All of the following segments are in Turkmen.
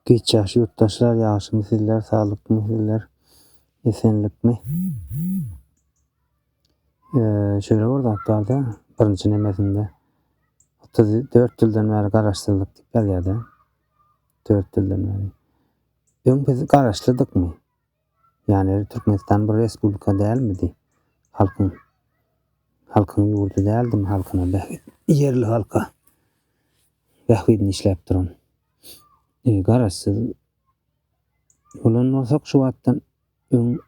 Giç ýaş ýurtdaşlar ýagşymy sizler saglykmy sizler esenlikmi şeýle bir zat barda birinji nemesinde 34 ýyldan bäri garaşsyzlyk diýip ýazýarda 4 ýyldan bäri öň biz garaşlydykmy ýani Türkmenistan bir respublika dälmidi halkyň halkyň ýurdy däldimi halkyna bähbit ýerli halka bähbidini işläp duran. E, garaşsyz bolan bolsak şu wagtdan öň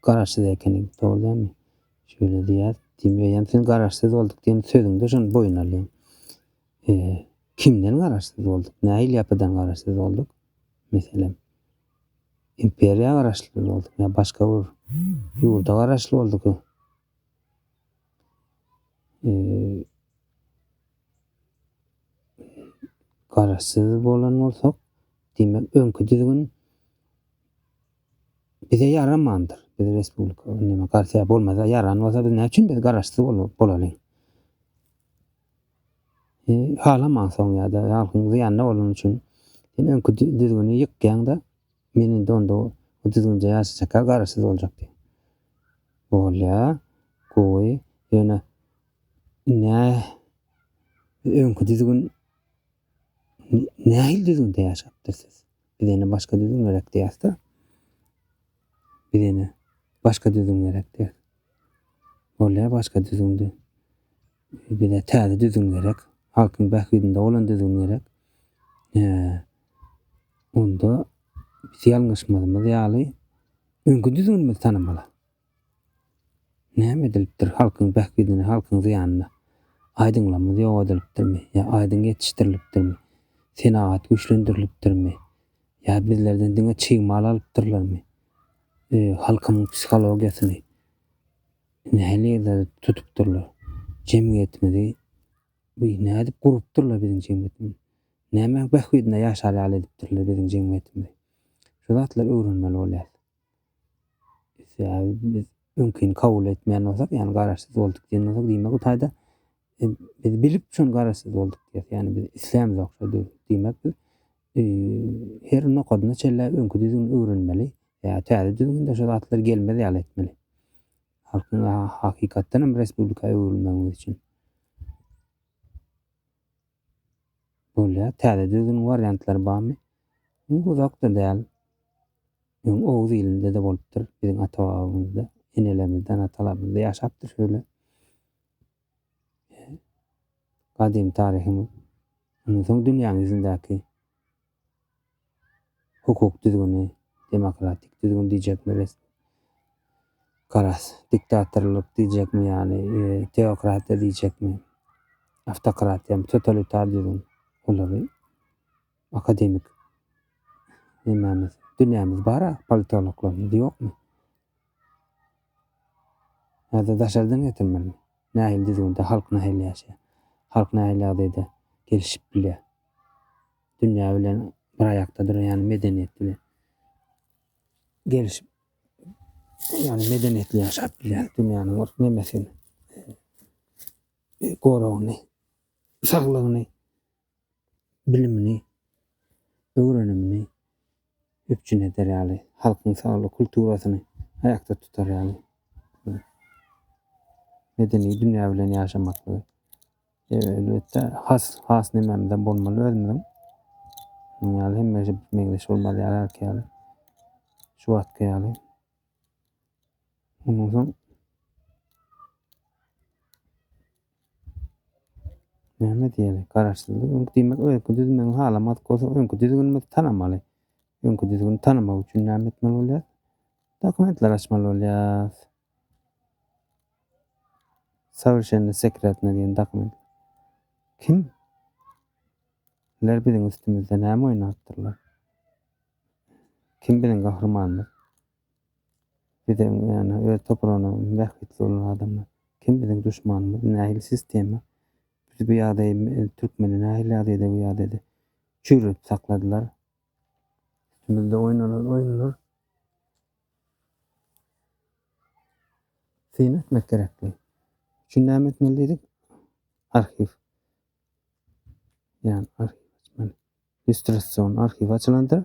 garaşsyz ekenik, dogry dälmi? Şeýle diýýär. Diýmeýän sen garaşsyz bolduk diýen sözüňde şony boýun alýaň. E, kimden garaşsyz bolduk? Nähili ýapydan garaşsyz bolduk? Meselem, imperiýa garaşly bolduk ýa başga bir ýurda garaşly bolduk. E, Garaşsyz bolan bolsak, diýmek öňki düzgün bize ýaramandyr. Biz respublika neme garşy bolmasa ýaran bolsa biz näme üçin biz garaşsyz bolalyň? E, halamansoň ýa-da halkyň zyýanyna bolany üçin sen öňki düzgüni ýykýaň-da, men indi onda o düzgünde ýaşajakka garaşsyz boljak diýýäň. Bolýar, gowy, ýöne Nä öňki düzgün nähili düzgünde ýaşapdyr siz? Biz ene başga düzgün gerek diýýäs-de. Biz ene başga düzgün gerek diýýäs. Bolýar başga düzgünde. Bize täze düzgün gerek. Halkyň bähbidinde bolan düzgün gerek. He. Onda biz ýalňyşmazymyz ýaly öňki düzgünimizi tanamaly. Näme edilipdir halkyň bähbidine, halkyň zyýanyna? Aýdyňlygymyz ýok edilipdirmi? Ýa aýdyň ýetişdirilipdirmi? Senagat güýçlendirilipdirmi? Ýa bizlerden diňe çig mal alypdyrlarmy? Halkymyň psihologiýasyny nähili ýerde tutupdyrlar? Jemgyýetimizi bu nädip gurupdyrlar biziň jemgyýetimizi? Nämäň bähbidine ýaşar ýaly edipdirler biziň jemgyýetimizi? Şu zatlary öwrenmeli bolýar. Sebäbi biz öňkini kabul etmeýän bolsak, ýagny garaşsyz bolduk diýen bolsak, diýmek bu taýda e, biz bilip şony garaşsyz bolduk diýýäs. Ýagny biz islämzok şo diýmek biz e, her nokadyna çenli öňki düzgüni öwrenmeli. Ýa täze düzgünde şo zatlar gelmez ýaly etmeli. Halkyň hakykatdan hem respublika öwrülmegimiz üçin. Bolýar. Täze düzgüniň wariantlary barmy? Uzakda däl. Öň Oguz ilinde-de bolupdyr. Biziň ata-babamyzda, enelerimizden, atalarymyzda ýaşapdyr şöyle. Gadymy taryhymyz. Ondan soň dünýäniň ýüzündäki hukuk düzgüni, demokratik düzgün diýjekmi, resmi garaz, diktatorlyk diýjekmi, ýagny e, teokratiýa diýjekmi, awtokratiýa, totalitar düzgün olary akademik nemämiz, dünýämiz bar-a, politologlarymyz ýokmy? Ýa-da daşardan getirmelimi? Nähili düzgünde halk nähili ýaşaýar? Halk nähili ýagdaýda gelişip bilýär? Dünýä bilen bir aýakda duran, ýagny medeniýet bilen gelişip, ýagny medeniýetli ýaşap bilýär. Dünýäniň bir nemesini, goragyny, saglygyny bilimini, öwrenimini üpjün eder ýaly, halkyň saglyk kulturasyny aýakda tutar ýaly medeni dünýä bilen ýaşamaklygy. E, elbetde has has nemämizem bolmaly özümiziň. Şunuň ýaly hemme şey meňzeş bolmaly ýaly hälki ýaly. Şu wagtky ýaly. Ondan soň Näme diýeli? Garaşsyzlyk öňki diýmek öňki düzgüni halamadyk bolsa öňki düzgünimizi tanamaly. Öňki düzgüni tanamak üçin näme etmeli bolýar? Dokumentler açmaly bolýar. Sowerşenno sekretno diýen dokument. Kim? Ler biziň üstümizde näme oýnapdyrlar? Kim biziň gahrymanymyz? Biziň ýagny öz topragyna bähbitli bolan adamlar. Kim biziň duşmanymyz? Nähili sistema? Bizi bu ýagdaýy türkmeni nähili ýagdaýda bu ýagdaýda çüýredip sakladylar? Üstümizde oýnalan oýunlar. Syn etmek gerekli. Üçin näme etmeli diýdik? Arhiw. Ýagny arhiw açmaly. Lýustrasion arhiw açylandyr.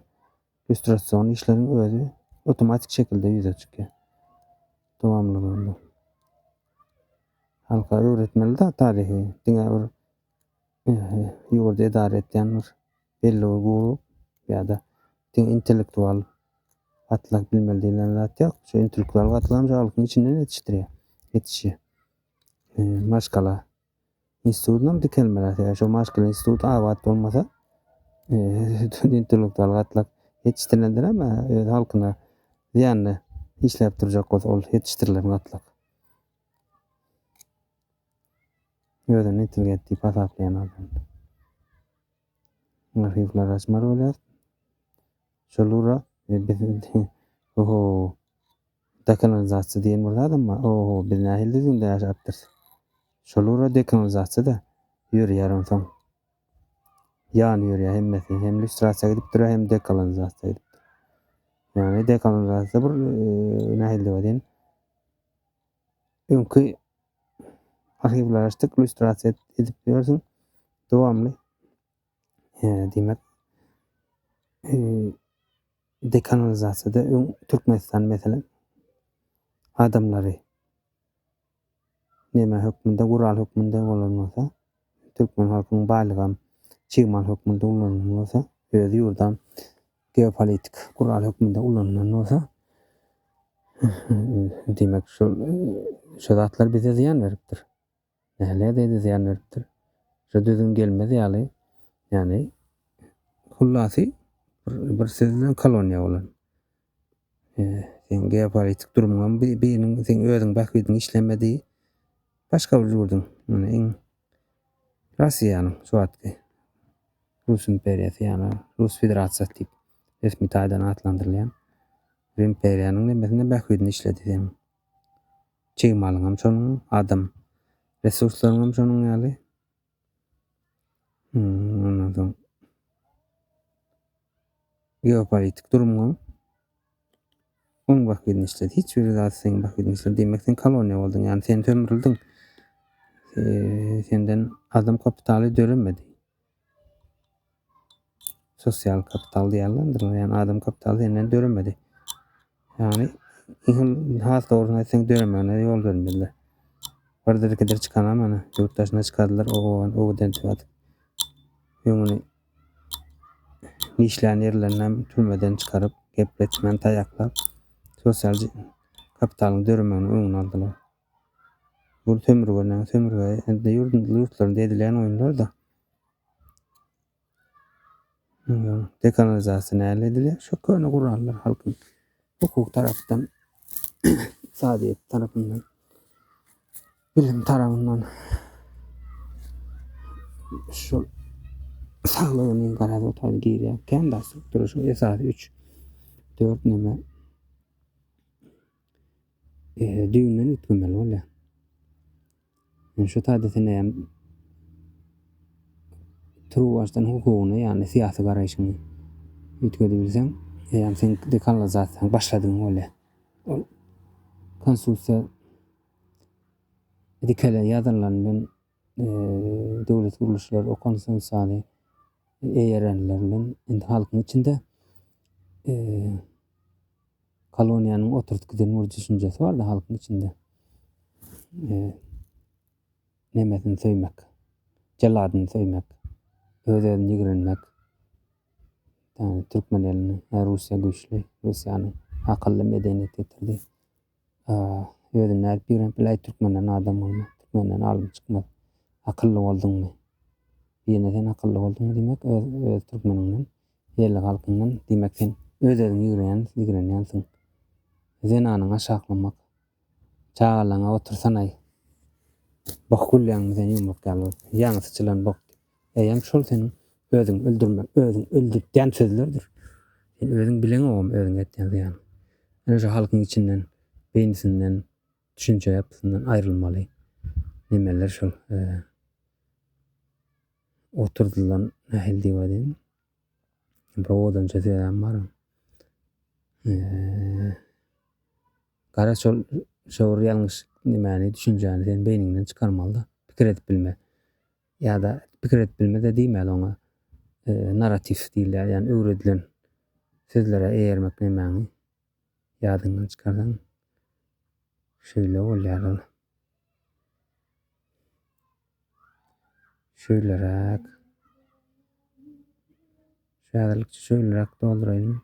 Lýustrasion işleriň özi awtomatik şekilde ýüze çykýar. Dowamlylygynda. Halka öwretmeli-de taryhy. Diňe bir ýurdy edara etýän bir belli bir gurup ýa-da diňe intellektual gatlak bilmeli diýlen zat ýok. Şu intellektual gatlagam şu halkyň içinden ýetişdirýär, ýetişýär. Maşgala institutynam dikelmeli. Sebäbi şo maşgala instituty abat bolmasa, intellektual gatlak ýetişdirilendir hem öz halkyna zyýanly işläp durjak bolsa ol ýetişdirilen gatlak. Özüni intelligent diýip hasaplaýan adam. Arhiwleri açmaly bolýar. Şol ura biz oho dekolonizasiýa diýen bir zadam bar. Oho biz nähili düzgünde ýaşapdyrys. Şol ura dekolonizasiýa da ýörýär onsoň. Ýan ýörýär hemmesi. Hem lýustrasiýa gidip durýar hem dekolonizasiýa gidip durýar. Ýagny dekolonizasiýa bir nähili diýip aýdaýyn. Öňki arhiwleri açdyk, lýustrasiýa edip ýörsüň dowamly. Diýmek, dekolonizasiýada öň Türkmenistan meselem adamlary neme hökmünde, gural hökmünde bolan bolsa, türkmen halkynyň baýlygam çig mal hökmünde ulanylan bolsa, öz ýurdam geopolitik gural hökmünde ulanylan bolsa, diýmek şol şo zatlar bize zyýan beripdir. Nähili ýagdaýda zyýan beripdir? Şo düzgün gelmez ýaly, ýagny hullasy bir, bir söz bilen koloniýa bolan. Seň geopolitik durumyňam biriniň seň özüň bähbidiňe işlemedi. Başga bir ýurduň, ýagny iň Russiýanyň şu wagtky Rus imperiýasy, ýagny Rus Federasiýasy diýip resmi taýdan atlandyrylýan bir imperiýanyň nemesinde bähbidini işledi seň. Çig malyňam şonuň, adam resurslaryňam şonuň ýaly. Ondan soň geopolitik durumyňam oň bähbidine işledi. Hiç bir zat seň bähbidine işlemedi. Diýmek sen koloniýa bolduň, ýagny sen sömürüldiň. Senden adam kapitaly döremedi. Sosial kapital diýýärler, ýagny adam kapitaly senden döremedi. Ýagny has dogrusyny aýtsaň döremegine ýol bermediler. Birdir ikidir çykanam ana ýurt daşyna çykardylar owadan atyp. Öňüni işlän ýerlerinden türmeden çykaryp, gepletmän taýaklap sosial kapitalyň döremeginiň öňüni aldylar. Bu sömürge, sömürge ýurtlarynda edilýän oýunlar-da. Dekolonizasiýa näle edilýär? Şu köne gurallar halkyň hukuk tarapdan, ykdysadyýet tarapyndan, bilim tarapyndan şu saglygyny garaz o taýda girýär. Kän zat struktura şu esasy 3 4 neme düýbünden üýtgemeli bolýar. Ýöne şu taýda sen eýýäm turuwbaşdan hukugyny, ýagny syýasy garaýşyňy üýtgedibilseň, eýýäm sen dekolonizasiýaň başladygyň bolýar. Ol konstitusiýa dikelen ýazylan bilen döwlet gurluşlary o konstitusiýany eýerenler bilen indi halkyň içinde Koloniýanyň oturdyp giden bir düşünjesi bardy halkyň içinde. Nemesini söýmek, jelladyny söýmek, öz-özüni ýigrenmek. Ýagny türkmen elini, Russiýa güýçli, Russiýanyň akylly medeniýet getirdi. Özüni nädip ýigrenip biläý, türkmenden adam bolmaz, türkmenden alym çykmaz. Akylly bolduňmy? Ýene sen akylly bolduňmy diýmek, öz, öz türkmeniňden Ýerli halkyňdan, diýmek sen öz-özüňi ýigrenýän, ýigrenýänsiň. Zenanyňy aşaklamak. Çagalaňa otursanaý. Bok gülýäňmi sen ýumruk ýaly bolup. Ýaňy syçylan bok diýip. Eýýäm şol seniň özüňi öldürmek, özüňi öldürtýän sözlerdir. Sen özüň bileňogam özüňe etýän zyýanyňy. Ine şu halkyň içinden, beýnisinden, düşünje ýapysyndan aýrylmaly nemeler şol. Oturdylan nähili diýip aýdaýyn. Bir owadança sözem bar. Gara şol şo bir ýalňyş nemäni düşünjäni sen beýniňden çykarmaly-da. Pikir edip bilme. Ýa-da pikir edip bilme-de diýmäli oňa. narratiw diýilýär, ýagny öwredilen sözlere eýermek nämäňi ýadyňdan çykarsaň şeýle bolýar ol. Şeýleräk. Häzirlikçe şeýleräk dolduraýyn.